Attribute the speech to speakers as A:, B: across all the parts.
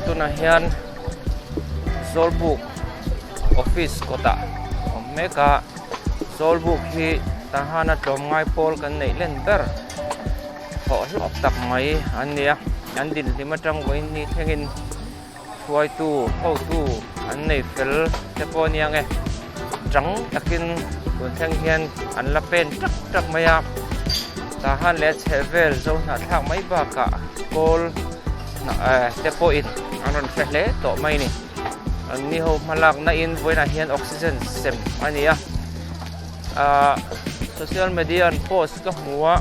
A: Tunah hian Zawlbuk office kawtah a awm mek a, Zawlbuk hi Tahana tlawmngai pawl kan neih len ber thawh hlawk tak mai an ni a, an dinhlim atang vawiin ni thlengin hruaitu hotu an nei fel te pawh a nia nge chang takin tun thleng hian an la pen tak tak mai a Tahan leh a chhehvel zo hnahthlak mai bakah kawl te pawhin an rawn hre hle tawh mai a ni an ni ho hmalakna in vawiinah hian oxygen sem a ni a ahh social media an post ka hmu a.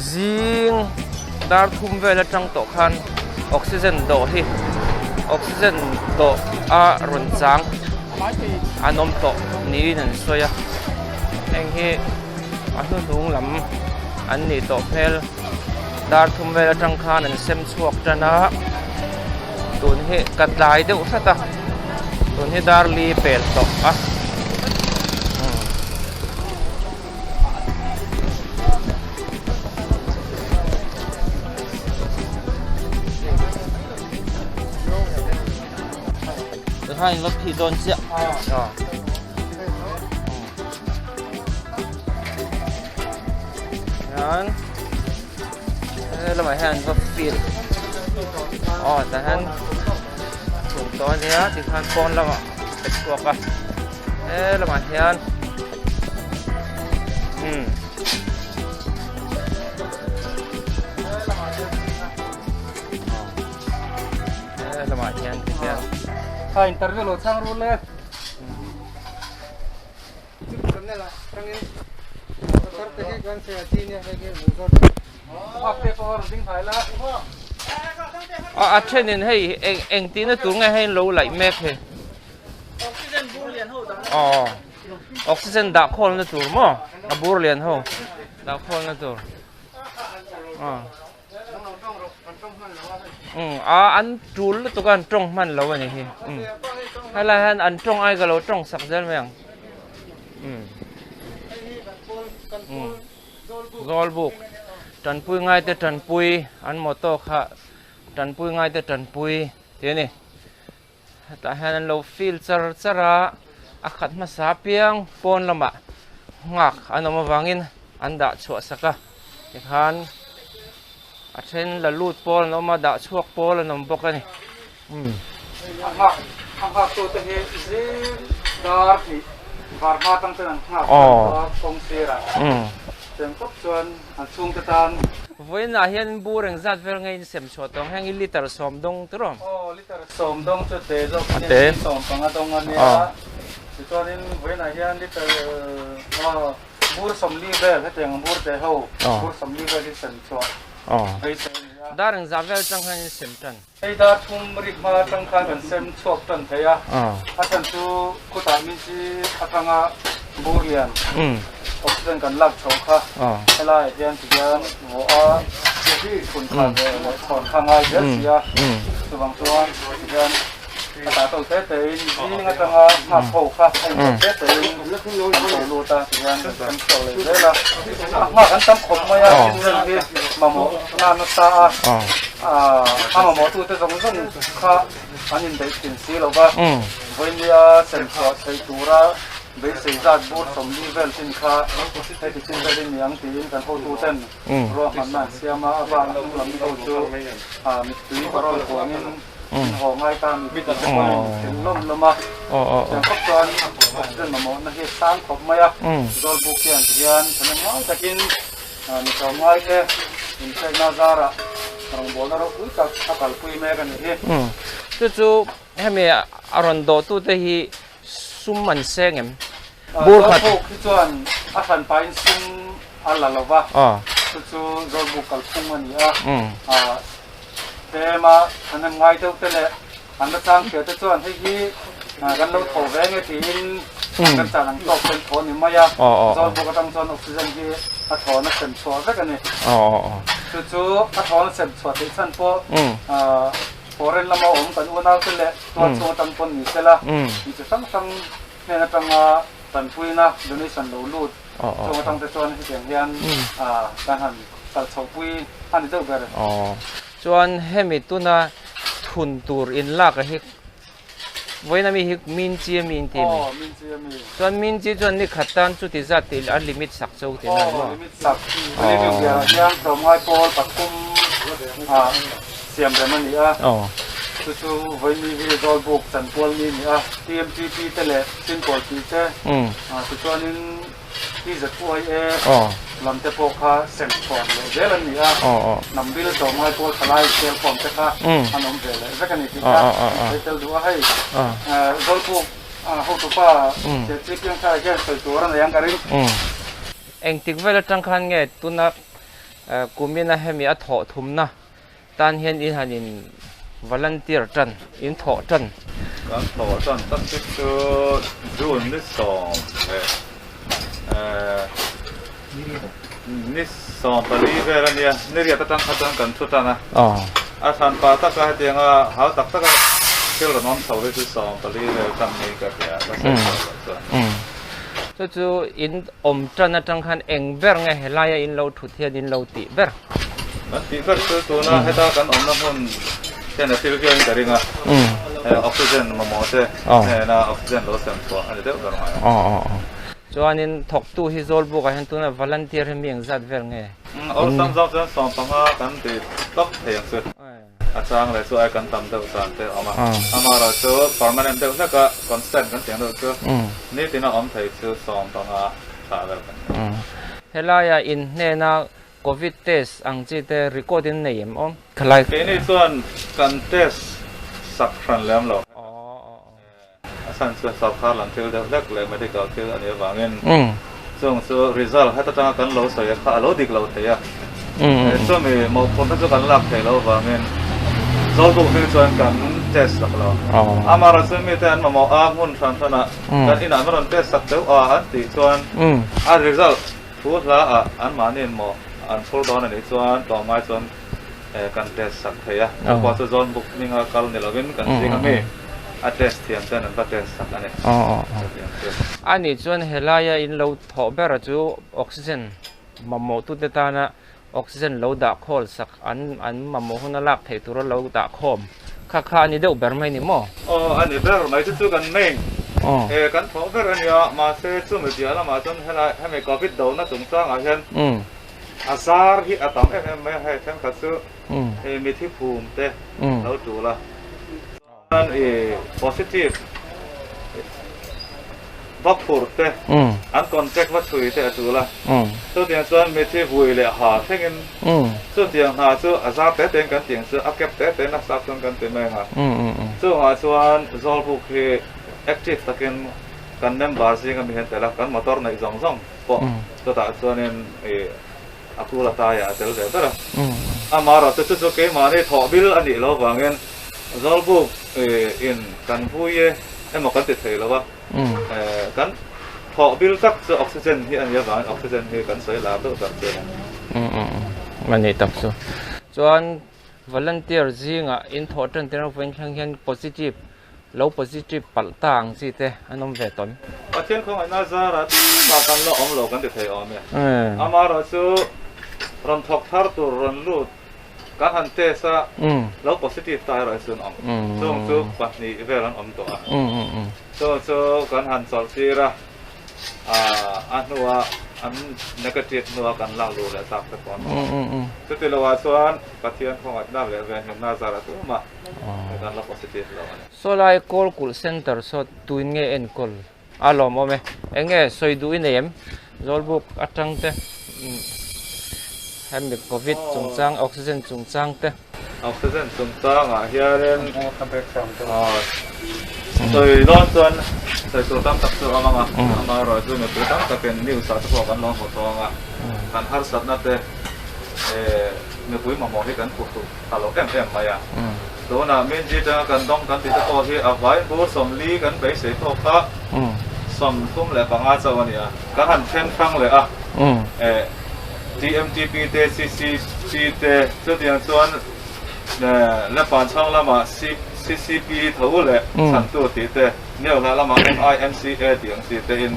A: Zing dar thum vel atang tawh khan oxygen dawh hi oxygen dawh a rawn chang an awm tawh niin an sawi a heng hi a hnuhnung lam an nih tawh hmel dar thum vel atang khan an sem chhuak tan a tun hi ka tlai deuh hret a tun hi dar li pel tawh a. Kha in va phih dawn chiah. Hian he lamah hian va fill. Aw tah hian chhuk tawh a nia tikhan pawn lamah pe chhuak a. He lamah hian umm he lamah hian ti hian
B: a interview lo chhang rul e
A: a thenin hei eng eng tihna tur nge hei lo laih mek hei. Aw oxygen dah khawlna tur maw a bur lian ho dah khawlna tur aw um a an tul lutuk a an tawng hman lo a ni hi um helai hian an tawng ai ka lo tawng sak zel mai ang um um zawlbuk tanpui ngai te tanpui an motor kha tanpui ngai te tanpui tih a ni. Hetah hian an lo fill char char a, a khat hmasa apiang pawn lamah nghak an awm avangin an dah chhuah sak a, tikhan a then la lut pawl an awm a, dah chhuak pawl an awm bawk a ni.
B: A nghak a nghak tu te hi zing dar hnih var hma tang chuan an nghak a kawng sirah cheng tawp chuan an chhungte tan.
A: Vawiinah hian bur engzat vel nge in sem chhuah tawh ang heng i liter sawm dawng tur awm.
B: Aw liter sawm dawng chu te zawk in a sawm panga dawng a nia. Tichuanin vawiinah hian liter aw bur sawmli vel hetiang bur te ho bur sawmli vel hi sem chhuah beisei a ni a.
A: Dar engzat vel atang khan in sem tan?
B: Hei dar thum rik hma atang khan kan sem chhuak tan thei a, a chhan chu khutah min chi atanga bur lian oxygen kan lak chho kha helaiah hian tihian vawh a phun khat ve leh chhawn kha ngai zel si a, chuvang chuan tihian a tah to te tein zing atanga nghak ho kha a inchawp te tein an ko lut a tihian kan sem chhuak leh zel a, a nghak an tam khawp mai a oxygen hi mamawh na nasa a. A mamawhtute zawng zawng kha an inbeih thin si lo va, vawinia senchhuah theih tura beisei zat bur 40 vel chin kha heti chin vel in ni ang tiin kan hotuten ruahmanna an siam a, a bak hnung lam ho chu mittui parawl kuangin in haw ngai ta mittui te pawhin thil lawm lawm a, tiang khawp chuan oxygen mamawhna hi a sang khawp mai a, Zawlbuk hian tihian thahnem ngai takin Mi tlawmngaite inhriatna zarah rawngbawlna ropui tak a kalpui mek a nih hi.
A: Chu chu hemi a rawn dawhtute hi sum an seng em? Bur khat.
B: Zawlbuk hi chuan a hran pahin sum a la lo va, chu chu Zawlbuk kalphung a ni a. Tlema thahnem ngai deuh te leh an la chang hria te chuan hei hi kan lo tho ve nge tiin kan chan ang tawk ten thaw ni mai a, Zawlbuk atang chuan oxygen hi a thawn a sem chhuah vek a ni. Chu chu a thawn a sem chhuah theih chhan pawh foreign lama awm kan unau te leh tual chhung atang pawn ni sela mi chi hrang hrang hnen atanga tanpuina donation lo lut chung atang te chuan hetiang hian kan han kal chhohpui a ni deuh ber.
A: Chuan hemi tuna thun tur in lak a hi vawiin ami hi min chi ami in ti ami?
B: Aw, min chi ami.
A: Chuan min chi chuan ni khat tan chuti zat tih a limit sak cho tih na maw?
B: Aw, limit sak. Living bial ah hian tlawmngai pawl pathum ah siam rem a ni a.
A: Aw.
B: Chu chu vawiin hi Zawlbuk chanpual ni a ni a. TMTP te leh Simple tih te. Tichuanin TZYA lam te pawh kha sem chhuah leh zel an ni a, hnam bil tlawmngai pawl thalai sel khawm te kha an awm ve leh vek a ni tih kha an sawi tel duh a. Hei Zawlpuk hotupa Chhehchhi Piangthara hian sawi tur a nei ang ka ring.
A: Engtik vel atang khan nge tuna kumina hemi a thawh thumna Tan hian in han in volunteer tan, in thawh tan.
C: Kan thawh tan tak te chu June ni sawm leh ni 14 vel a nia, ni riat atang kha chuan kan thu tan a. A hran pah taka hetianga hau tak taka thil rawn awm chho hi chu 14 vel tan niin ka hria, ka sawi tawh loh chuan.
A: Chu chu in awm tan atang khan eng ber nge helaia in lo thut hian in lo tih ber?
C: Kan tih ber chu tuna heta kan awmna hmun hian a thil viauin ka ring a, oxygen mamawh te hnena oxygen lo sem chhuah a ni deuh ber mai
A: a. Chuanin thawktu hi Zawlbukah hian tuna volunteer hi mi engzat vel nge?
C: Awlsam zawk chuan 15 kan ti tawp thei ang chu. A chang leh chu ai kan tam deuh zan te a awm a, amaherawh chu permanent deuh hleka constant kan tih ang deuh chu nitin a awm thei chu 15 thlah vel kan ni.
A: Helaia inhnena Covid test ang chi te record in nei em awm? Khalai.
C: Keini chuan kan test sak hran lem lo. A chhan chu sawrkar lam thil deuh hlek leh medical thil a nih avangin chung chu result heta tanga kan lo sawi a kha a lo dik lo thei a. Chumi mawhphurhna chu kan lak theih loh avangin Zawlbuk hming chuan kan test sak lo. Amaherawh chu mite an mamawh a hmun hran hranah kan inah an rawn test sak deuh a an tih chuan a result Thu hla ah an mahniin maw an phur dawn a nih chuan tlawmngai chuan kan test sak thei a, chu pawh chu zawn buk hminga kal ni lovin kan zing ami a test thiam ten an va test sak a ni.
A: A nih chuan helaia in lo thawh ber chu oxygen mamawh tute tana oxygen lo dah khawl sak an an mamawh huna lak theih tura lo dah khawm kha kha a ni deuh ber mai ni maw?
C: Aw a ni ber mai chu chu kan main he kan thawh ber a nia mahse chumi piah lamah chuan helai hemi covid dona chungchangah hian a zar hi a tam em em mai a hei thenkhat chu mithi phum te lo tul a. Chuan i positive va phur te, an contact va chhui te a tul a. Chutiang chuan mithi vui leh ha thlengin chutiang hna chu a zar te tein kan tih ang chu a kep te tein a sak chuan kan ti mai ang a. Chungah chuan Zawlbuk hi active takin kan member zinga mi hian tel a, kan motor neih zawng zawng pawh chutah chuanin i a kul a taiah a tel ve ber a. Amaherawhchu chu chu keimahni thawh bil a nih loh vangin Zawlbuk in kan vui e emaw kan ti thei lo a, kan thawh bil tak chu oxygen hi a nih avangin oxygen hi kan sawi lar deuh tak chu a ni.
A: A ni tak chu. Chuan volunteer zingah in thawh tan tir avangin thleng hian positive lo positive palh ta ang chi te an awm ve tawn.
C: Pathian khawngaihna zarah tumah kan la awm lo kan ti thei awm e. Amaherawh chu rawn thawk thar tur rawn lut Kan han test a, lo positive ta erawh hi chuan awm. Chung chu pahnih vel an awm tawh a. Chung chu kan han chawlh tir a, a hnua an negative hnua kan lak luh leh tak te pawh an awm. Chuti loah chuan Pathian khawngaihna leh venhimna zarah tumah kan la positive lo a ni.
A: Sawlai Kawlkulh Centre saw tuin nge enkawl? A lawmawm e. Eng nge sawi duh i nei em? Zawlbuk atang te hemi covid chungchang oxygen chungchang te.
C: Oxygen chungchangah hianin sawi dawn chuan sawi tur tam tak chu a awm ang a, amaherawhchu mipui tam takin news ah te pawh kan lo hmu tawng a, kan harsatna te mipui mamawh hi kan phuhru ta lo em em mai a. Tunah Minji atanga kan dawng kan tih te pawh hi a vai bur 40 kan beisei tawk kha 35 chauh a ni a. Kan han then hrang leh a, TMTP te, CCP te, chutiang chuan Lepan chhang lamah CCP tho leh chhantu tih te, Niohla lamah MIMCA tih ang chi te in.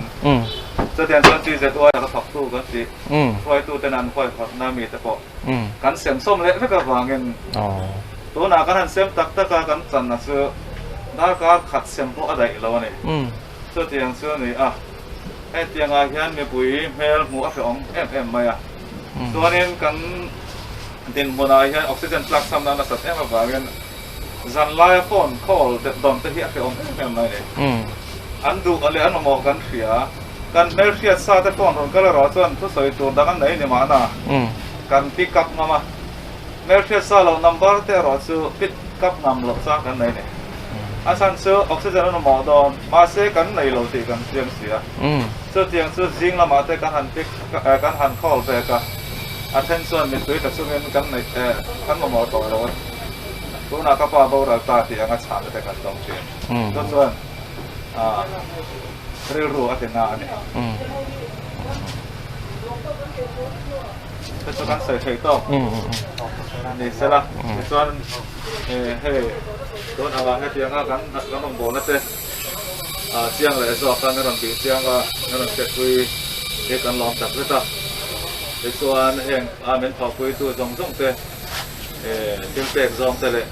C: Chutiang chuan GZY a thawktu kan tih hruaituten an huaihawtna mite pawh kan sem sawm leh vek avangin tunah kan han sem tak tak a, kan channa chu darkar khat sem pawh a daih lo a ni. Chutiang chu a ni a, hetiangah hian mipui hmel hmuh a hrehawm em em mai a. Chuanin kan dinhmunah hian oxygen tlakchhamna a nasat em avangin Zanlaia phone call dawn te hi a hrehawm em em mai ni. An duh leh an mamawh kan hria. Kan hmelhriat sa te phone rawn kal erawh chuan thusawi tur dang an nei ni mahna kan pick up ngam a. Hmelhriat sa loh number te erawh chu pick up ngam loh chang kan nei ni. A chhan chu oxygen an mamawh dawn mahse kan nei lo tih kan chiang si a. Chutiang chu zing lamah te kan han pick kan han call vek a. A then chuan mittui tla chungin kan neih kan mamawh tawh lo a. Tunah ka pa boral ta tih anga chhahna te kan dawng thin. Chu chuan rilru a ti na a ni. Chu chu kan sawi thei tawk ni sela. Tichuan hei tun angah hetianga kan rawngbawlna te chiang leh zawk a, min rawn bih chiang a, min rawn hriatpui hi kan lawm tak zet a. Tichuan heng a min thawhpuitu zawng zawng te Thil pek zawng te leh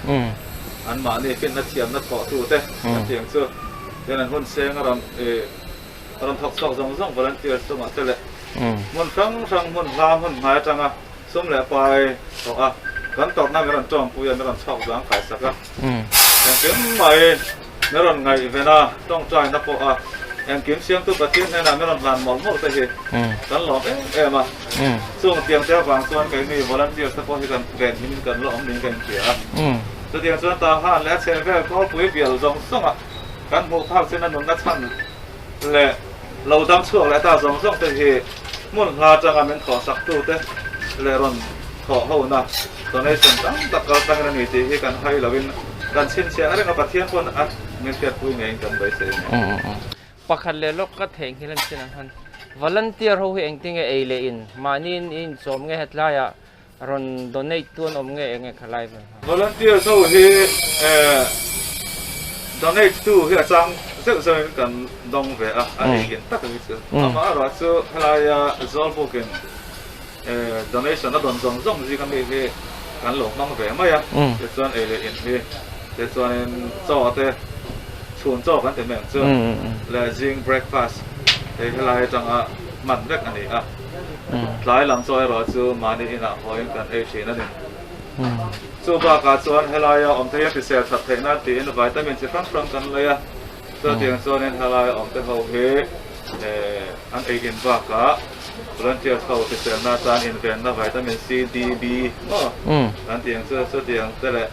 C: anmahni finna thiamna thawhtu te kan tih ang chu hian an hun seng a rawn rawn thawk chhuak zawng zawng volunteers chungah te leh hmun hrang hrang hmun hla hmun hmai atanga sum leh pai thawh a kan tawrhna min rawn tawngpui a min rawn chhawk zang khaisak a engkim mai Min rawn ngaihven a, tawngtaina pawh a engkim siamtu Pathian hnenah min rawn hlan mawlh mawlh te hi kan lawm em em a. Chung tiang te avang chuan keini volunteers te pawh hi kan ven hmin kan la awm niin ka inhria a. Chutiang chuan Tahan leh a chhehvel kawlpui bial zawng zawngah kan hmuh phak chin a nunna chhan leh lo dam chhuak leh ta zawng zawng te hi hmun hla atanga min thawhsaktu te leh rawn thawh hona donation tam tak kal tangin a ni tih hi kan hai loin kan chhinchhiah reng a, Pathian pawn a min hriatpui ngeiin kan beisei a ni.
A: Pakhat leh lawk ka theihnghilh an chin ang khan volunteer ho hi engtinge ei leh in mahni in inchawm nge hetlaiah Rawn donate tu an awm nge enge kha lai vel kha?
C: Volunteers ho hi donate tu hi a chang zeuh zeuh in kan dawng ve a, a ei in tak hi chu. Amah erawh chu helaia Zawlbukin donation a dawn zawng zawng zing ami hi kan lo hmang ve mai a, tichuan ei leh in hi tichuanin chaw te chhun chaw kan ti mai ang chu leh zing breakfast hei helai atanga hman vek a ni a. Tlai lam chaw erawh chu mahni inah hawiin kan ei thin a ni. Chu bakah chuan helaia awm te hian hrisel that theih nan tiin vitamin chi hrang hrang kan lei a, chutiang chuanin helaia awm te ho hi an ei in bakah volunteers ho hriselna atan invenna vitamin C, D, B maw kan tih ang chu chutiang te leh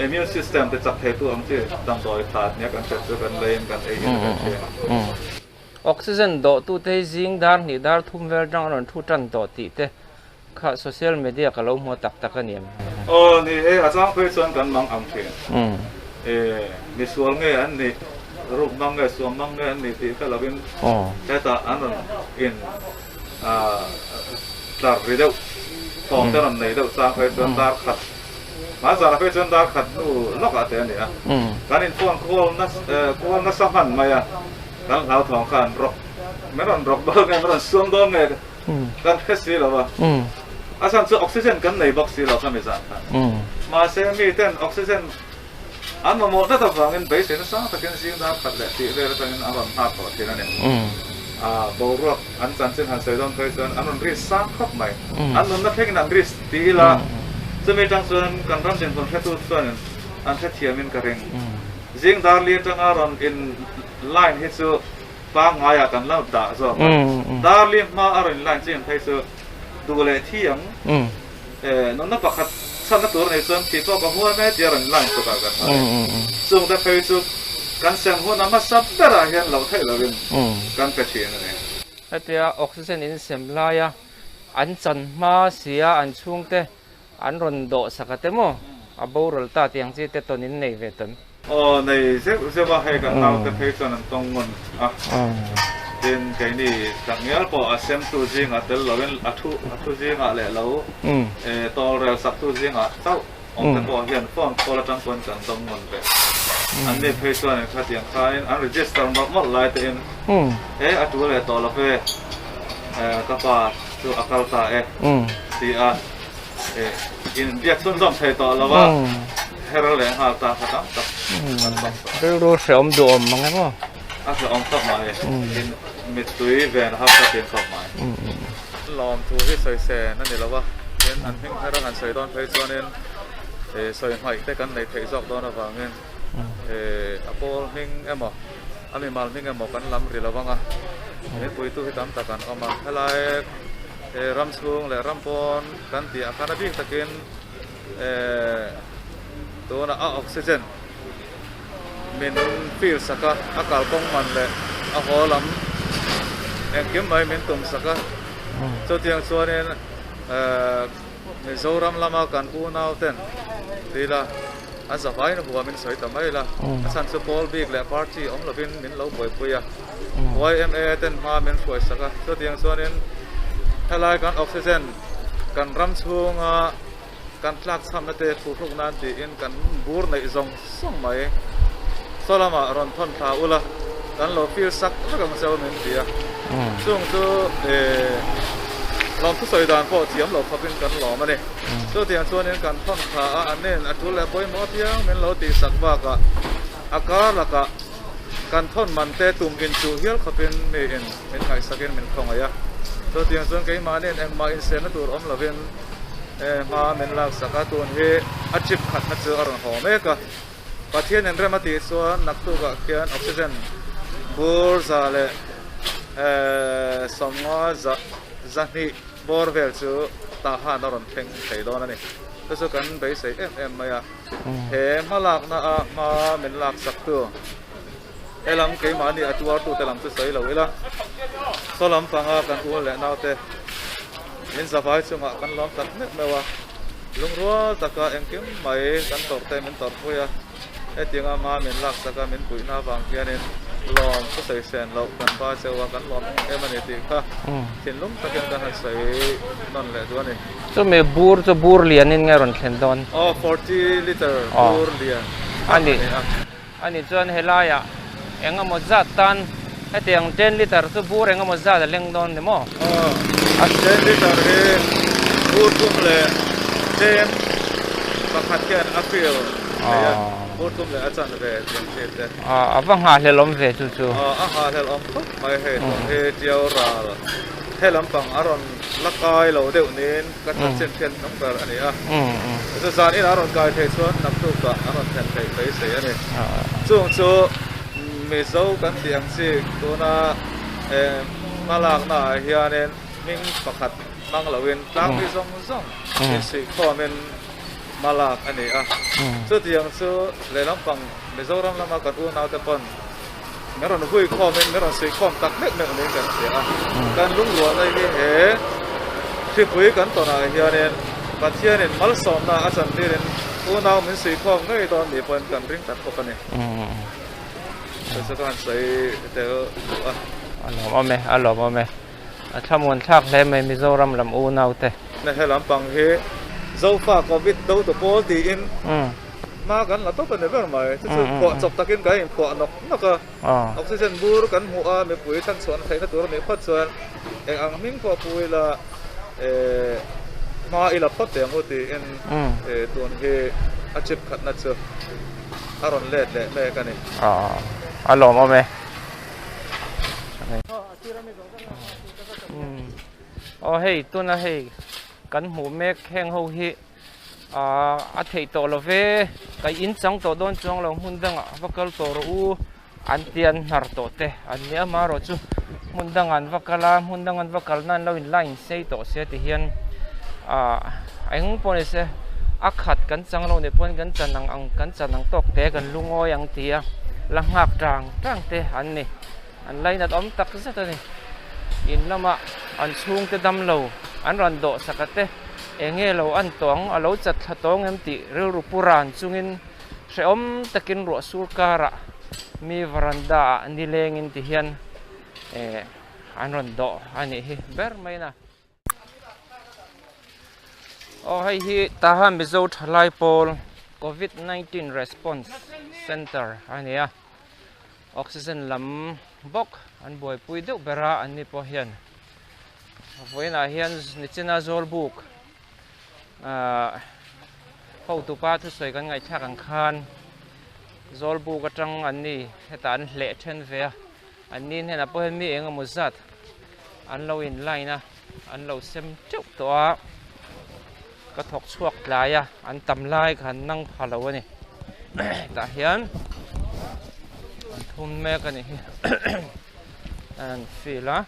C: immune system te chak theitu ang chi damdawi tha nia kan hriat chu kan leiin kan ei in kan hria.
A: Oxygen dawhtute hi zing dar hnih dar thum vel atang a rawn thu tan tawh tih te kha social media ka lo hmu tak tak a ni em?
C: Aw ni e, a chang phei chuan kan mang ang thin. E, misual nge an nih, ruk mang nge suam mang nge an nih tih hre lovin hetah an rawn in tlar ri deuh, thawm te rawn nei deuh chang phei chuan dar khat Hmanzarah phei chuan dar khat hnu lawkah te a ni a, kan inphone call call nasa hman mai a, kan hlauthawng kha an rawk, min rawn rawk dawn nge, min rawn suam dawn nge kan hre si lo a, a chhan chu oxygen kan nei bawk si lo kha mi zan kha. Mahse miten oxygen an mamawh dat avangin beisei nasa takin zing dar khat leh tih vel atangin an rawn nghak tawh thin a ni. Boruak an chanchin han sawi dawn phei chuan an rawn risk sang khawp mai, an nunna thlengin an risk ti ila chumi atang chuan kan ram dinhmun hretu chuanin an hrethiamin ka ring. Zing dar li atanga rawn in line hi chu pangngaiah kan lo dah zawk a, dar li hma a rawn in line chin phei chu duh leh thi ang. Nunna pakhat chhanna tur nei chuan thih pawh ka huam e tia rawn line tukah kan hmu a ni. Chung te phei chu kan sem hun a hmasa berah hian loh theih lovin kan pe thin a ni.
A: Hetia oxygen in sem laia an chan hma sia an chhungte an rawn dawh sak a te maw a boral ta tih ang chi te tawn in nei ve tawn.
C: Aw nei zeuh zeuh a, hei kan naute phei chuan an tawng ngawn a, tin keini tlangial pawh a semtu zingah tel loin a thu a thu zingah leh lo tawlrel saktu zingah chauh. Awm te pawh hian phone call atang pawn kan dawng ngawn ve. An ni phei chuan in khatiang khain an register mawlh mawlh lai te in he a tul leh tawh lo ve ka pa chu a kal ta e ti a in biak chhunzawm thei tawh lo a her leh nghal ta kha tam tak kan dawng tawh.
A: Rilru hrehawm duhawm mang em aw?
C: A hrehawm khawp mai in mittui ven a harsa thin khawp mai. Lawm thu hi sawi sen a ni lo a, tin an hming thar a han sawi dawn phei chuanin sawi hmaih te kan nei theih zawk dawn avangin a pawl hming emaw a mimal hming emaw kan lam ri lo ang a, min puitu hi tam tak an awm a, helai ram chhung leh ram pawn kan tih ah khan a bik takin tunah a oxygen min feel sak a, a kalkawng man leh a haw lam engkim mai min tum sak a, chutiang chuanin Mizoram lama kan unau ten ti ila an zavaiin huamin sawi ta mai ila, a chhan chu pawl bik leh party awm lovin min lo buaipui a, yma ten hma min hruai sak a, chutiang chuanin helai kan oxygen kan ram chhunga Kan tlakchhamna te phuhruk nan tiin kan bur neih zawng zawng mai. Saw lamah rawn thawn thla ula, kan lo feel sak vek ang cheu min ti a. Chung chu lawmthu sawi dan pawh thiam lo khawpin kan lawm a ni. Chutiang chuanin kan thawn thla a, an nen a tul leh pawimawh apiang min lo tih sak bakah a kar lakah kan thawn man te tum inchuh hial khawpin miin min ngaihsakin min khawngaih a. Chutiang chuan keimahniin engmah insenna tur awm lovin, Hma min laksak a, tun hi a trip khatna chu a rawn haw mek a, Pathian in rem a tih chuan naktukah khian oxygen bur za leh sawmnga zahnih bawr vel chu tah han a rawn thleng thei dawn a ni. Chu chu kan beisei em em mai a, he hmalakna a hma min laksak tu helam keimahni a tuartute lam chu sawi lo ila, saw lampanga kan ul leh naute. Min zavai chungah kan lawm tak meuh meuh a, lungrual taka engkim mai kan tawrhte min tawrhpui a, hetianga hma min laksak a min puihna avang hianin lawm thu sawi sen loh kan ba cheu a, kan lawm em em a ni tih kha thinlung takin kan han sawi nawn leh duh a ni.
A: Chumi bur chu bur lianin nge rawn thlen dawn?
C: Aw, 40 litre bur lian
A: a ni a. A nih chuan helaiah eng emaw zat tan hetiang ten litre chu bur eng emaw zat a leng dawn ni maw?
C: Aw, ten litre hi bur tum leh tlem pakhat hian a fill thei a, bur tum leh a chanve tih ang chi te.
A: A va nghahhlelh awm ve chu chu.
C: Aw, a nghahhlelh awm khawp mai hei tawh hi Tiau ral he lampang a rawn la kai lo deuh niin ka chanchin hriat hnung ber a ni a. Chu zan inah a rawn kai theih chuan naktukah a rawn thlen theih beisei a ni. Chung chu Mizo kan tih ang chi tuna hmalaknaah hianin hming pakhat hmang loin tlangpi zawng zawng insuihkhawmin hmalak a ni a. Chutiang chu lehlam pang Mizoram lama kan unaute pawn Min rawn hui khawmin min rawn suihkhawm tak meuh meuh niin kan hria a. Kan lungruahna hi he hripui kan tawnah hianin Pathianin malsawmna a chantirin unau min suihkhawm ngei dawn ni pawhin kan ring tlat bawk a ni. Chu chu ka han sawi tel duh a.
A: A lawmawm e, a lawmawm e. A thlamuan thlak hle mai Mizoram lam unaute.
C: Na he lampang hi Zofa Covid do tu pawl tiin hma kan la tawp a ni ber mai. Chu chu phuah chawp takin kan inphuah nawk nawk a. Oxygen bur kan hmuh a, mipui chhanchhuahna theihna tur a nih phawt chuan eng ang hming pawh pu ila hma i la phawt teh ang u tiin tun hi a chip khatna chu a rawn let leh mek a ni.
A: A lawmawm e. Aw hei tuna hei kan hmuh mek heng ho hi ahh a theih tawh lo ve ka in chang tawh dawn chuang lo hmun dangah va kal tawh rawh u an tia an hnar tawh te an nia amaherawhchu hmun dangah an va kal a hmun danga an va kal nan lo in line sei tawh se ti hian ahh eng pawh ni se a khat kan chang lo nih pawn kan chan ang ang kan chan ang tawk te kan lungawi ang ti a la nghak tang tang te an ni. An lainat awm tak zet a ni. In lama an chhungte dam lo an rawn dawh sak a te, eng nge lo an tawng a lo chat thla tawng em tih rilru pu ran chungin hrehawm takin ruah sur karah mi varanda ah nilengin ti hian eh an rawn dawh a nih hi ber mai na. Aw hei hi Tahan Mizo Thalai Pawl Covid 19 Response Centre a ni a, oxygen lam bawk an buaipui deuh ber a an ni pawh hian vawiinah hian nichina Zawlbuk ahh hotupa thusawi kan ngaihthlak ang khan Zawlbuk atang an ni hetah an hleh then ve a. An ni hnenah pawh hian mi eng emaw zat an lo in line a, an lo sem teuh tawh a, ka thawk chhuak tlai a, an tam lai kha an nang pha lo a ni. Tah hian an thum mek a ni hi an fill a.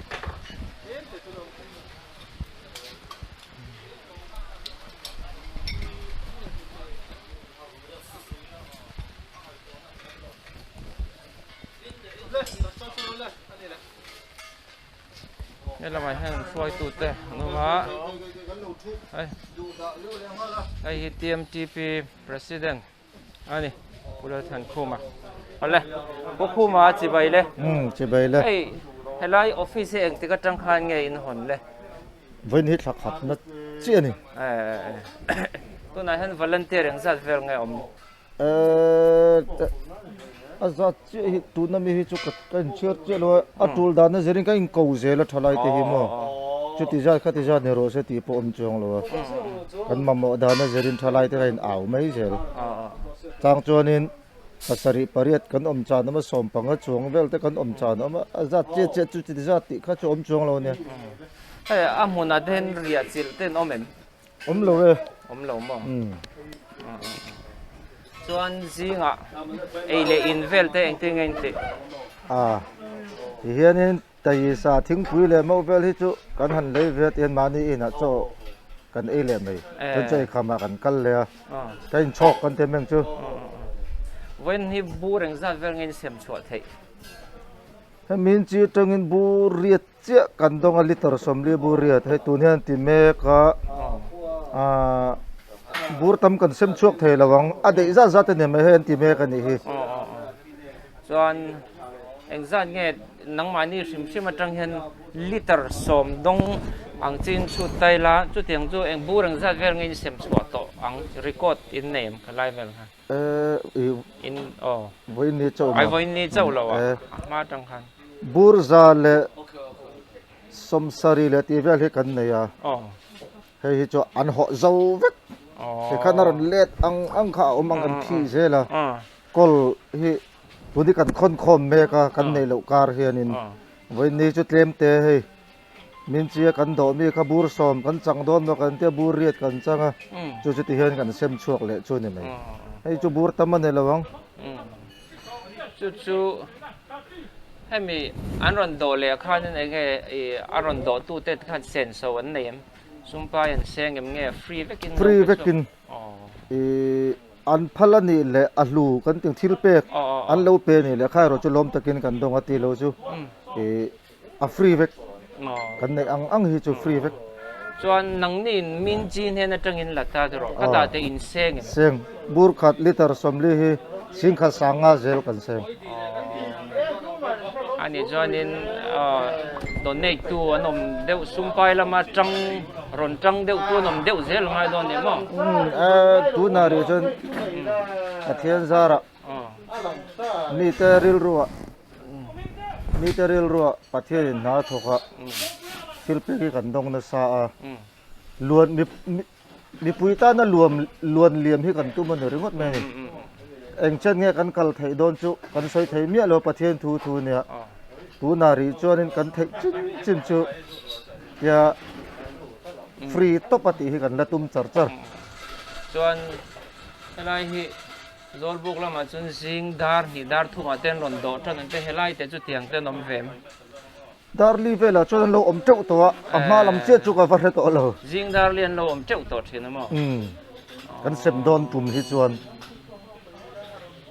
A: He lamah hian hruaitute an awm a hei hei hi TMTP president a ni Pu Lalthankhuma awle Pu Khuma chibai le
D: um chibai le
A: hei helai office hi engtik atang khan nge in hawn le
D: vawiin hi thla khat na chiah a ni
A: tunah hian volunteer engzat vel nge awm
D: A zat chiah hi tuna mi hi chu ka inchhiar chiah lo a, a tul dan a zirin ka inko zel a thalai te hi maw chuti zat khati zat ni rawh se tih pawh awm chuang lo a, kan mamawh dan a zirin thalai te kha in au mai zel chang chuanin pasarih pariat kan awm chan awm a sawmpanga chuang vel te kan awm chan awm a, a zat chiah chiah chu chuti zat tih kha chu awm chuang lo a nia.
A: Hei a hmunah te hian riah chilh te an awm em?
D: Awm lo e.
A: Awm lo maw? Chuan zingah ei leh in vel te engtin nge in tih?
D: A, ti hianin Taisa thingpui leh mauh vel hi chu kan han lei ve a tihian mahni inah chaw kan ei leh mai. Chuan chaw eikham ah kan kal leh a, ka inchhawk kan ti em em chu.
A: Vawiin hi bur engzat vel nge in sem chhuah theih?
D: Hemi in chi atangin bur riat Chiah kan dawng a liter 40 bur riat hei tun hian ti mek a aah bur tam kan sem chhuak thei lo ang a deih zat zat a ni mai hei an ti mek a nih hi.
A: Chuan engzat nge nangmahni hrim hrim atang hian liter 10 dawng ang chin chhut tai la chutiang chu eng bur engzat vel nge in sem chhuah tawh ang record in nei em khalai vel kha.
D: In aw. Vawiin ni chauh
A: maw? Ai vawiin ni chauh lo a, a hma atang khan.
D: Burza leh sawmsarih leh tih vel hi kan nei a. Hei hi chu an hawh zo vek. Tikhan a rawn let ang ang kha a awm ang kan phih zel a. Kawl hi tun hi kan khawn khawm mek a, kan neih loh kar hianin vawiin ni chu tlem te hei. Min chia kan dawh mi kha bur sawm kan chang dawn maw kan tia bur riat kan chang a, chu chu ti hian kan sem chhuak leh chu ni mai. Hei chu bur tam a ni lo ang.
A: Chu chu hemi an rawn dawh leh khanin eng nge i a rawn dawh tu te khan senso an nei em? Sumpai an seng em nge free vekin?
D: Free vekin i an phal a nih leh a hlu kan tih thil pek an lo pe a nih leh kha erawh chu lawm takin kan dawng a ti lo chu i A free vek. Kan neih ang ang hi chu free vek.
A: Chuan nangni in min chi hnen atangin la ta rawh. Ka dah te in seng em?
D: Seng. Bur khat liter 40 hi singkhat sanga zel kan seng.
A: Ani chuanin donate tu an awm deuh sumpai lama tang rawn tang deuh tu an awm deuh zel ngai dawn ni maw?
D: Tunah rih chuan Pathian zarah Mite rilruah mite rilruah Pathianin hna a thawk a, thil pek hi kan dawng nasa a, luan mipui tana luam luan liam hi kan tum a ni ringawt mai a ni. Eng chen nge kan kal theih dawn chu kan sawi thei miah lo Pathian thu thu nia. Tunah rih chuanin kan theih chin chin chu tia free tawp a tih hi kan la tum char char.
A: Chuan helai hi Zawlbuk lamah chuan zing dar hnih dar thumah te an rawn dawh tan ang te, helai te chu tiang te an awm ve em?
D: Dar li velah chuan an lo awm teuh tawh a, a hma lam chiah chu ka va hre tawh lo.
A: Zing dar li an lo awm teuh tawh thin a maw?
D: Umm, kan sem dawn tum hi chuan.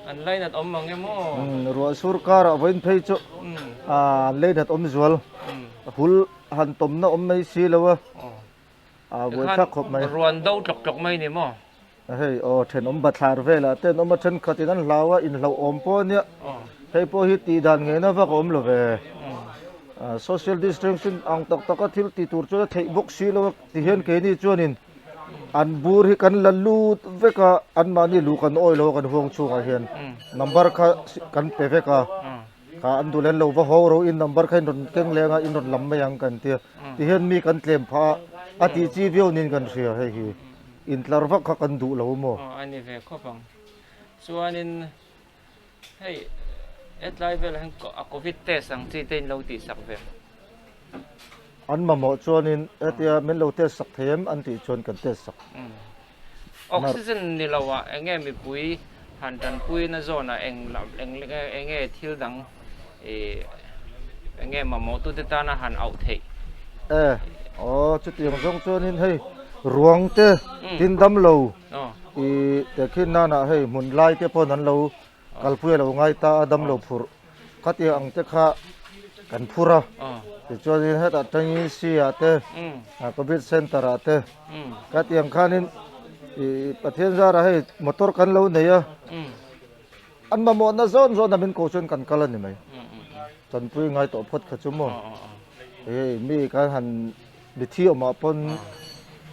A: An lainat awm ang em aw?
D: Umm, ruah sur karah vawiin phei chu an lainat awm zual, hul han tawmna awm mai si lo a, a buaithlak khawp mai.
A: Ruan do tlawk tlawk mai ni maw?
D: Hei aw thenawm bathlar velah te an awm a, thenkhatin an hlau a, inhlauhawm pawh a nia. Hei pawh hi tih dan ngeina vak a awm lo ve. Social distancing ang tak taka thil ti tur chuan a theih bawk si lo a ti hian keini chuanin. An bur hi kan la lut vek a, anmahni lu kan awih lo a kan huang chhungah hian number kha kan pe vek a, kha an duh leh an lo va ho ro in number kha in rawn keng leng a in rawn lam mai ang kan tia tihian mi kan tlem phah a, a tih chi viau niin kan hria hei hi intlar vak kha kan duh lo maw?
A: Aw a ni ve khawp ang chuanin hei hetlai velah hian a covid test ang chi te in lo tih sak ve.
D: An mamawh chuanin hetia min lo test sak thei em an tih chuan kan test sak.
A: Oxygen ni lo ah enge mipui han tanpuina zawn ah eng enge thil dang enge mamawh tute tana han auh theih.
D: E aw chutiang zawng chuanin hei ruang te tin dam lo i tehkhin nan ah hei hmun lai te pawn an lo Kalpui a lo ngai ta a, damlo phurh khatiang ang te kha kan phur a, tichuanin hetah Tangi C ah te, Covid Center ah te khatiang khanin ih Pathian zarah hei motor kan lo nei a, an mamawhna zawn zawn a min ko chuan kan kal a ni mai, tanpui ngai tawh phawt kha chu maw, hei mi kan han Mithi awmah pawn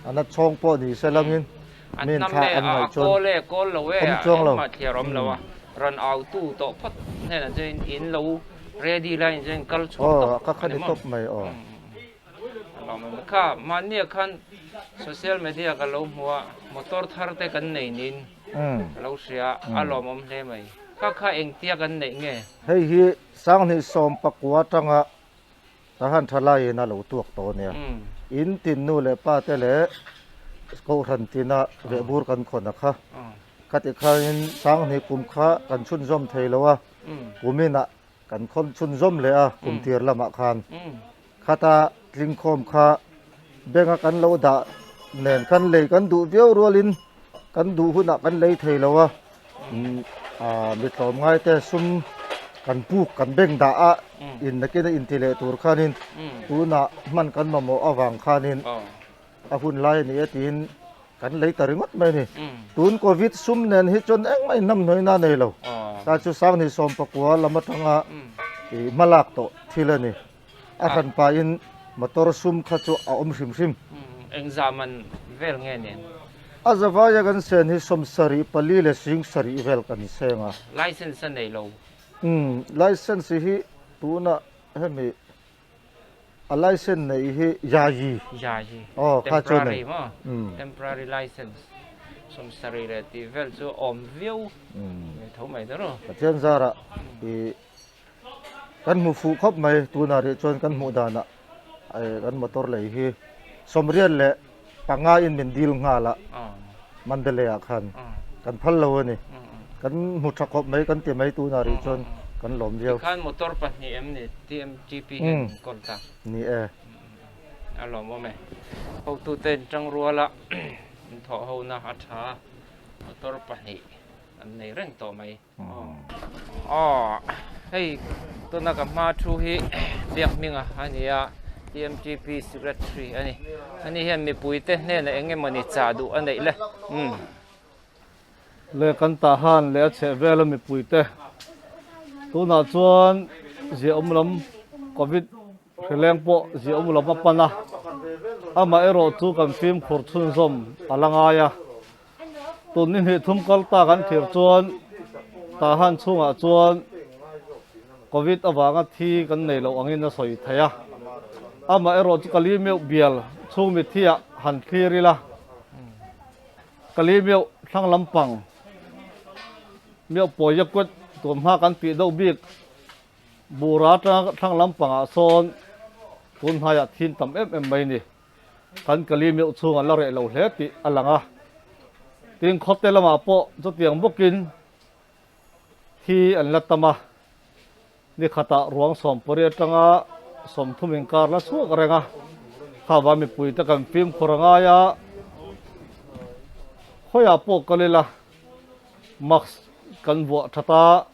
D: a na chhawng pawh ni se langin mi in thla an ngaih chuan awm chuang lo. Aw ka kha ni tawp mai aw. Hei hi Sanghnih 19 atanga Tahan tha laiin a lo tuak tawh a nia. In tin nu leh pa te leh Kohhran tina vehbur kan khawn a kha. Khati khain Sanghnih kum kha kan chhunzawm thei lo a, kuminah kan khawn chhunzawm leh a kum tir lamah khan. Khata tlingkhawm kha bank a kan lo dah nen khan lei kan duh viau rualin kan duh hunah kan lei thei lo a. Mi tlawmngai te sum kan puk kan bank dah a in nakin a inti leh tur khanin tunah hman kan mamawh avang khanin a hun lai a ni e tiin kan lei ta ringawt mai a ni. Tun covid sum nen hi chuan engmah inhnamhnawihna a nei lo. Ta chu Sanghnih 19 lam atanga ih hmalak tawh thil a ni. A hran pahin motor sum kha chu a awm hrim hrim.
A: Engzah man vel nge nen?
D: A zavaia kan sen hi 74 leh 70 vel kan seng a.
A: License a nei lo.
D: Umm, license hi tunah hemi a license neih hi Yayi.
A: Yayi.
D: Aw, kha chu a nei.
A: Temporary maw? Temporary license 70 leh tih vel chu awm viau tho mai ta rawh.
D: Pathian zarah i Kan hmu fuh khawp mai tunah rih chuan kan hmuh danah kan motor lei hi 95 in min dil nghal a Mandalay ah khan kan phal lo a ni kan hmu tha khawp mai kan ti mai tunah rih chuan kan lawm viau.
A: Tikhan motor pahnih em ni TMTP hian min kawl ta.
D: Ni e.
A: A lawmawm e. Hotute in tangruala in thawh hona a tha motor pahnih an nei reng tawh mai. Aw hei tuna ka hma thu hi biak hminga a ni a TMTP secretary a ni ani hian mipui te hnenah eng emawni chah duh a neih le umm.
B: Le kan tah han leh a chheh vel a mipui te tunah chuan ziahawm lam covid hrileng pawh ziahawm lam a pan a amaherawh chu kan fimkhur chhunzawm a la ngai a. Tun ni hnih thum kal ta kan thlir chuan Tahan chhungah chuan Covid avanga thi kan nei loh angin a sawi thei a. Amaherawh chu Kali meuh bial chhung mithi ah han thlir ila, Kali meuh thlang lampang meuh pawia kuat tun hma kan tih deuh bik bura atanga thlang lampangah sawn tun hnaiah thin tam em em mai ni. Kan Kali meuh chhung a la reh lo hle tih a lang a. Tin, khawte lamah pawh chutiang bawkin thi an la tam a, ni khatah ruang 18 atanga 30 inkar la chhuak reng a. Kha mipuite kan fimkhur a ngai a, khawiah pawh kal ila mask kan vuah that a,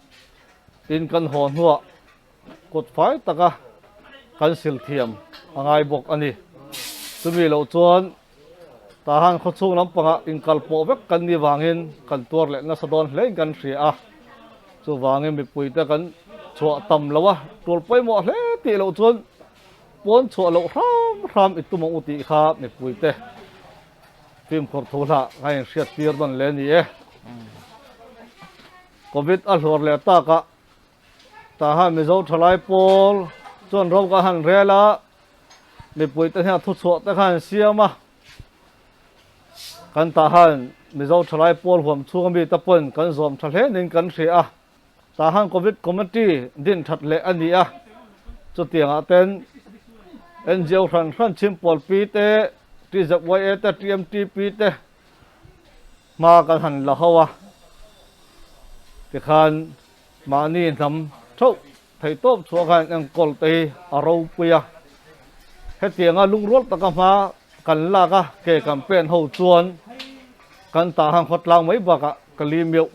B: tin kan haw hnuah Kut fai taka kan sil thiam a ngai bawk a ni. Chumi loh chuan Tahan khawchhung lampangah inkal pawh vek kan nih vangin kan tuar leh nasa dawn hlein kan hria a. Chuvangin mipuite kan chhuah tam lo a, tul pawimawh hle tih loh chuan pawn chhuah loh hram hram i tum ang u tih kha mipuite.
E: Fimkhur thu hlah ka inhriat tir dawn le ni e. Covid a hluar leh tak a, tahan Mizo thalai pawl chuan ro ka han rel a, mipui te hian thuchhuah te kha an siam a, kan tahan Mizo thalai pawl huam chhung ami te pawhin kan zawm tha hle niin kan hria a, tahan Covid Committee din that leh a ni a, chutiangah ten NGO hran hran chhimpawl pi te, TZYA te, TMTP te, Hma kan han la ho a, tikhan mahni hnam theuh theihtawp chhuah khan enkawl te hi a ropui a. Hetianga lungrual taka hma kan lak a, ke kan pen ho chuan kan tah han khawtlang mai bakah ka li meuh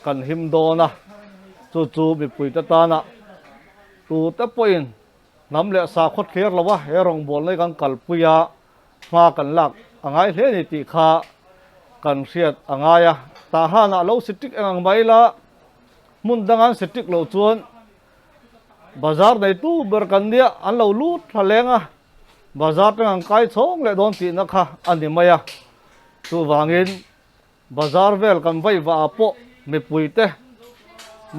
E: kan him dawn a, chu chu mipuite tana tute pawhin hnam leh sakhaw thlir lo a he rawngbawlna hi kan kalpui a. Hma kan lak a ngai hle a ni tih kha kan hriat a ngai a, tah hanah lo sitik eng ang mai la, hmun dangan sitik loh chuan bazar neitu ber kan nia an lo lut thla leng a, bazar tang an kai chhawng leh dawn tihna kha a ni mai a, chuvangin bazar vel kan vaih vah ah pawh mipuite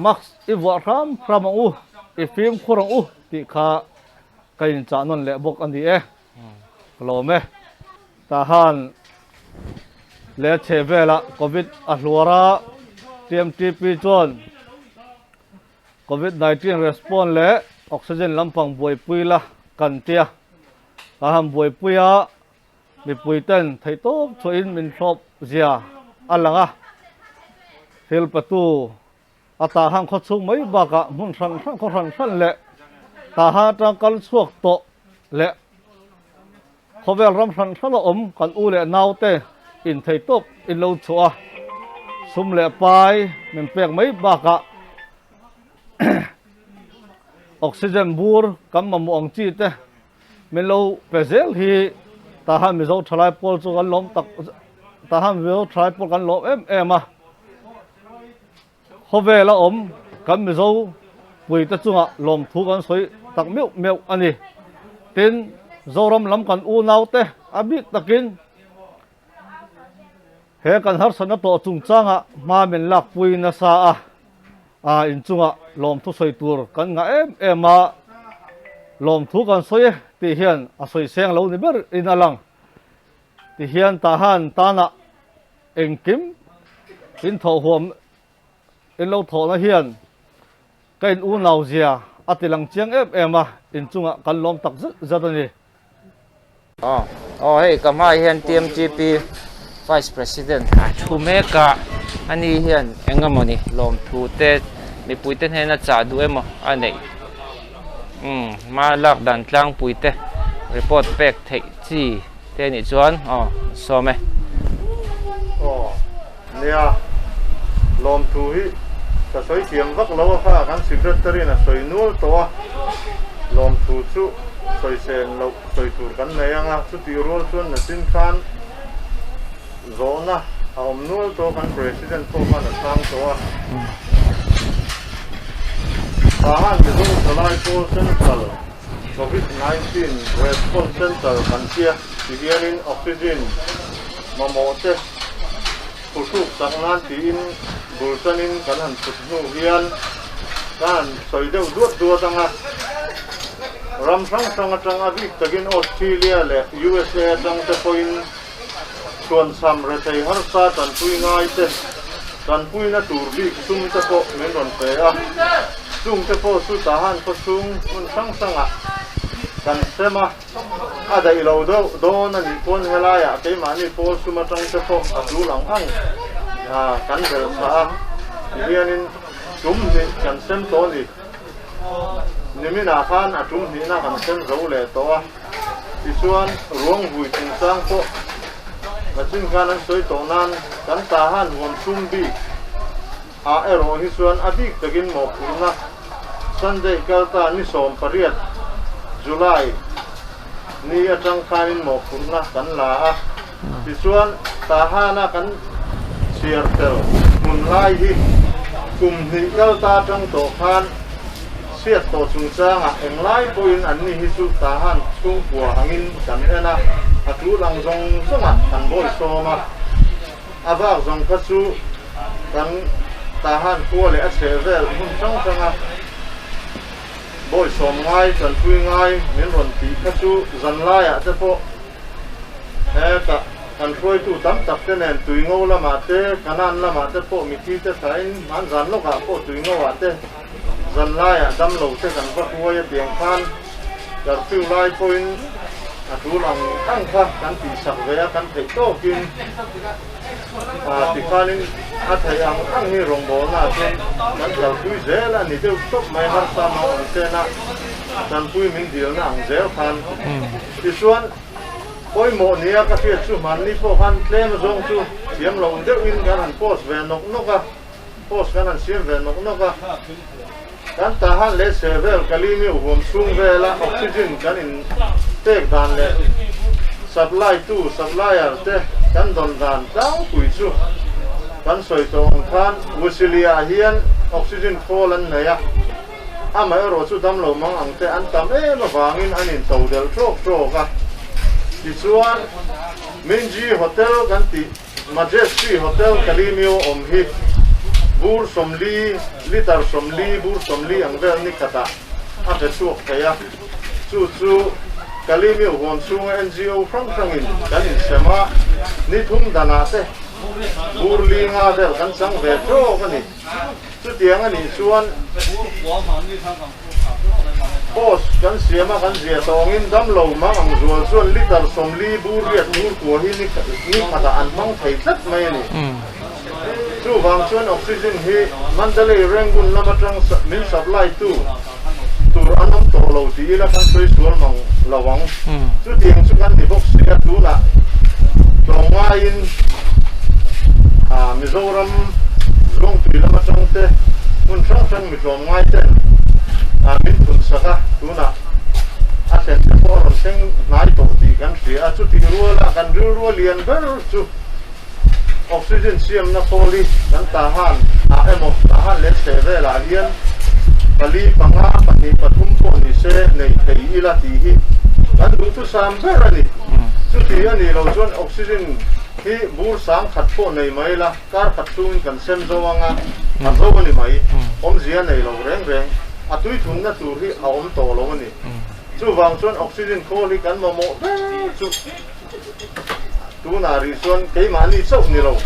E: mask i vuah hram hram ang u, i fimkhur ang u tih kha ka inchah nawn leh bawk a ni e. Ka lawm e. Tah han leh chhe velah Covid a hluar a, TMTP chuan Covid 19 response leh oxygen lampang buaipui la kan tia. Tah han buaipui a, mipui ten theihtawp chhuahin min thlawp zia a lang a. Thil patu a tah han khaw chhung mai bakah hmun hran hran khaw hran hran leh taha atang kal chhuak tawh leh khawvel ram hran hran a awm kan u leh nau te in thei tawp in lo chhuah a, sum leh pai min pek mai bakah oxygen bur kan mamawh ang chi te min lo pe zel hi tahan Mizo thalai pawl chu kan lawm tak tahan Mizo thalai pawl kan lawm em em a. Khawvel a awm kan Mizo puite chungah lawmthu kan sawi tak meuh meuh a ni. Tin, Zoram lam kan unaute a bik takin he kan harsatna tawh chungchangah hma min lakpui nasa a, a inchungah lawmthu sawi tur kan ngah em em a, lawmthu kan sawi e tih hian a sawi seng lo ni ber in a lang. Tihian tahan tanah Engkim in thawh huam in lo thawhna hian ka in unau zia a ti lang chiang em em a, inchungah kan lawm tak zet zet a ni.
A: Aw aw hei ka hmaah hian TMTP Vice President a thu mek a, ani hian eng emawni lawmthu te mipuite hnena chah duh emaw a neih umm hma lak dan tlangpui te report pek theih chi. Te nih chuan aw sawm e.
D: Aw nia, lawmthu hi ka sawi thiam vak lo a kha kan secretary in a sawi nual tawh a, lawmthu chu sawi sen loh sawi tur kan nei ang a, chutih rual chuan nachin khan zawhna a awm nual tawh a kan president pawh khan a chhang tawh a. Tahan Mizo Thalai Pawl Central. Covid 19 Response Centre kan tia ti hianin oxygen mamawh te phuhruk chak nan tiin bul tanin kan han chhut hnu hian kan han sawi deuh duat duat ang a. Ram hrang hrang atang a bik takin Australia leh USA atang te pawhin chhuanchham rethei harsa tanpui ngai te tanpuina tur bik sum te pawh min rawn pe a, chung te pawh chu Tahan khawchhung hmun hrang hrangah kan sem a, a daih lo deuh dawn a nih pawn helaiah keimahni pawl sum atang te pawh a tul ang ang kan belh phah a, tihianin tum hnih kan sem tawh a ni. Niminah khan a tum hnihna kan sem zo leh tawh a. Tichuan, ruang vui chungchang pawh nachin khan an sawi tawh nan kan Tahan huam chhung bik ah erawh hi chuan a bik takin mawhphurhna Sunday kalta ni 18 July ni atang khanin mawhphurhna kan la a. Tichuan, Tahana kan chhiar tel hmun lai hi kum hnih kalta atang tawh khan chhiat tawh chungchangah englai pawhin anni hi chu Tahan chhungkua angin kan en a. A tul ang zawng zawngah kan bawi sawm a, a vak zawng kha chu kan Tahan khua leh a chheh vel hmun hrang hranga bawi sawm ngai, tanpui ngai min rawn tih kha chu zanlaiah te pawh hetah kan hruaitu tam tak te nen Tuingo lamah te, Kanan lamah te pawh mithi te thlain hmanzan lawkah pawh Tuingo ah te Zanlaiah damlo te kan va hruai a tiang khan curfew lai pawhin a tul ang ang kha kan tihsak ve a, kan theih tawkin tikhanin a theih ang ang hi rawngbawlna ah chuan kan kalpui zel a ni deuh tawp mai harsa mau ang chena tanpui min dilna ang zel khan. Tichuan pawimawh nia ka hriat chu hmanni pawh khan tlem zawng chu thiam lo deuhin kan han post ve nawk nawk a. Post kan han siam ve nawk nawk a, kan Tahan leh Sevel Kalimi huam chhung vela oxygen kan in pek dan leh supply tu, supplier, te kan dawn dan tlangpui chu kan sawi tawh ang khan Wusilia ah hian oxygen khawl an nei a, amaherawh chu damlo mang ang te an tam em avangin an in to delh trawk trawk a, tichuan Minji Hotel kan tih Majesty Hotel Kalimio awm hi bur 40, litre 40, bur 40 ang vel ni khatah a pe chhuak thei a. Chu chu Kalimio huam chhunga NGO hrang hrangin kan insem a, ni thum danah te bur li nga vel kan chang ve tawk a ni. Chutiang a nih chuan post kan siam a kan zia tawngin damlo mang ang zual chuan litre 40 bur riat bur kua hi ni khatah an hmang thei tlat mai a ni. Chuvang chuan oxygen hi Mandalay Rangoon lam atang min supply tu tur an awm tawh lo tih ila kan sawi sual mang lo ang. Chutiang chu kan ni bawk si a, tunah tlawmngaiin Mizoram Zuangtui lam atang te hmun hrang hrang mi tlawmngai ten min phun sak a, tunah a thlen te pawh a rawn thleng hnai tawh tih kan hria a, chutih ruala kan rilru a lian ber chu Oxygen siamna khawl hi kan Tahan ah emaw Tahan leh chheh velah hian pali panga pahnih pathum pawh ni se nei thei ila tih hi kan duhthusam ber a ni. Chuti a nih loh chuan oxygen hi bur sang khat pawh nei mai ila kar khat chhungin kan sem zo anga a zo a ni mai. Awmzia nei lo reng reng a tuithunna tur hi a awm tawh lo a ni. Chuvang chuan oxygen khawl hi kan mamawh ber chu. Tunah rih chuan keimahni chauh ni lo,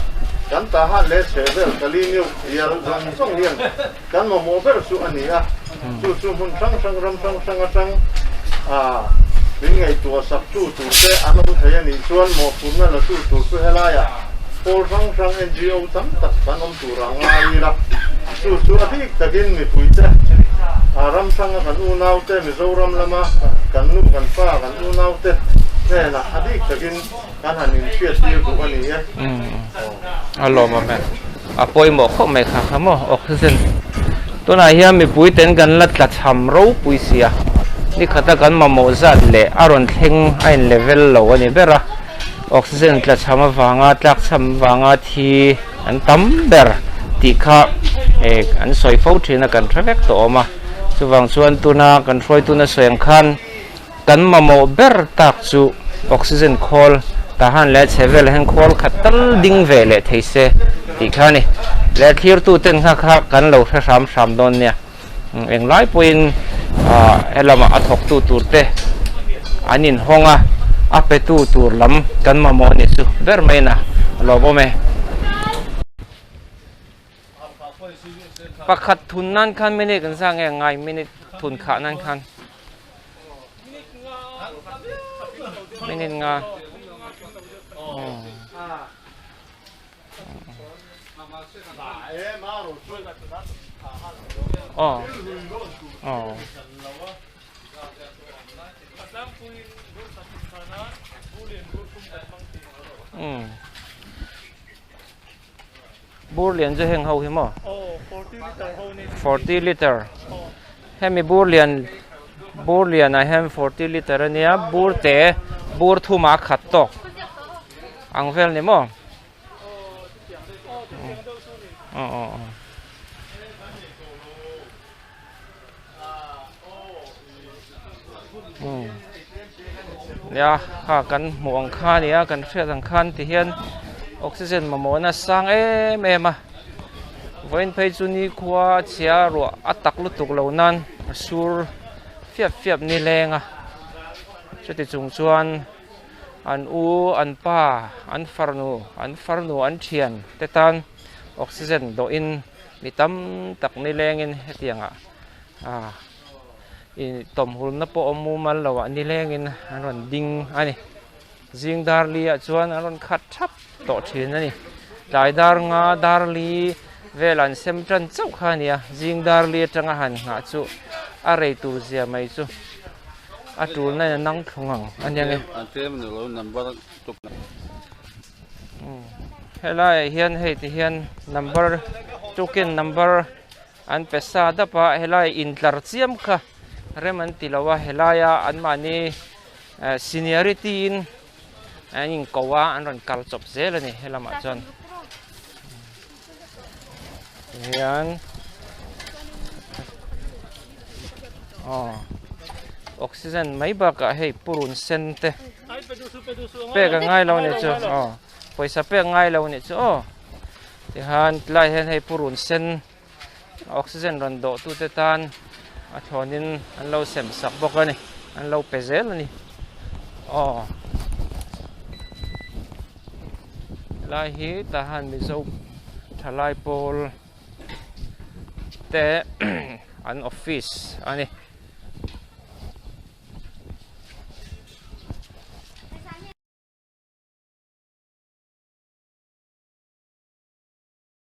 D: kan Tahan leh chhehvel Kaliniu bial zawng zawng hian kan mamawh ber chu a ni a, chu chu hmun hrang hrang ram hrang hrang atang a min ngaihtuah sak tu tur te an awm thei a nih chuan mawhphurhna la tu tur chu helaiah pawl hrang hrang NGO tam tak kan awm tur a ngai ila, chu chu a bik takin mipuite ram hranga kan unaute Mizoram lama kan nu kan pa kan unaute hnenah a bik takin kan han inhriat tir duh a ni e.
A: A lawmawm e. A pawimawh khawp mai kha kha maw oxygen. Tunah hian mipui ten kan la tla cham ropui si a, ni khata kan mamawh zat leh a rawn thleng a in level lo a ni ber a, oxygen tla cham avanga tlak cham avanga thi an tam ber tih kha eh an sawi fo thin a kan hre vek tawh awm a, chuvang chuan tuna kan hruaituna sawi ang khan Kan mamawh ber tak chu oxygen khawl Tahan leh chhevel hian khawl khat tal ding ve leh thei se tih kha a ni. Leh thlirtu ten kha kha kan lo hre hram hram dawn nia. Englai pawhin helamah a thawktu tur te an inhawng a, a petu tur lam kan mamawh ni chu ber mai na a lawmawm e. Pakhat thun nan khan minute kan zah nge ngai minute thun khah nan khan. Minute nga. Oh. Oh. Mm. Bur lian chu heng ho hi maw? 40 liter. Hemi bur lian bur lian ah hian 40 liter a nia bur te bur thuma a khat tawk ang vel ni maw? Aw aw aw. Nia kha kan hmuh ang kha a ni a kan hriat ang khan ti hian oxygen mamawhna a sang em em a vawiin phei chu nikhua a chhia ruah a tak lutuk lo nan a sur fiap fiap ni leng a chuti chung chuan an u an pa an farnu an farnu an thian te tan oxygen dawh in mi tam tak ni leng in hetiang ah ah. Ih tawmhulna pawh awm mumal lo ah nilengin an rawn ding a ni zing dar li ah chuan an rawn khat thap tawh thin a ni tlai dar nga dar li vel an sem tan chauh kha a ni a zing dar li atanga han nghah chu a rei tur zia mai chu a tulna in a nang thlung ang a nia nge helai ah hian hei ti hian number token number. An pe sa dap a, helai intlar chiam kha rem an ti lo a, helaia anmahni seniority in an inko a, an rawn kal chawp zel a ni helamah chuan. Tihian aw oxygen mai bakah hei purun sen te pek a ngai lo a nih chu aw pawisa pek ngai lo a nih chu aw. Tihian tilai hian hei purun sen oxygen rawn dawh tute tan a thlawnin an lo sem sak bawk a ni an lo pe zel a ni aw helai hi tahan mizo thalai pawl te an office a ni.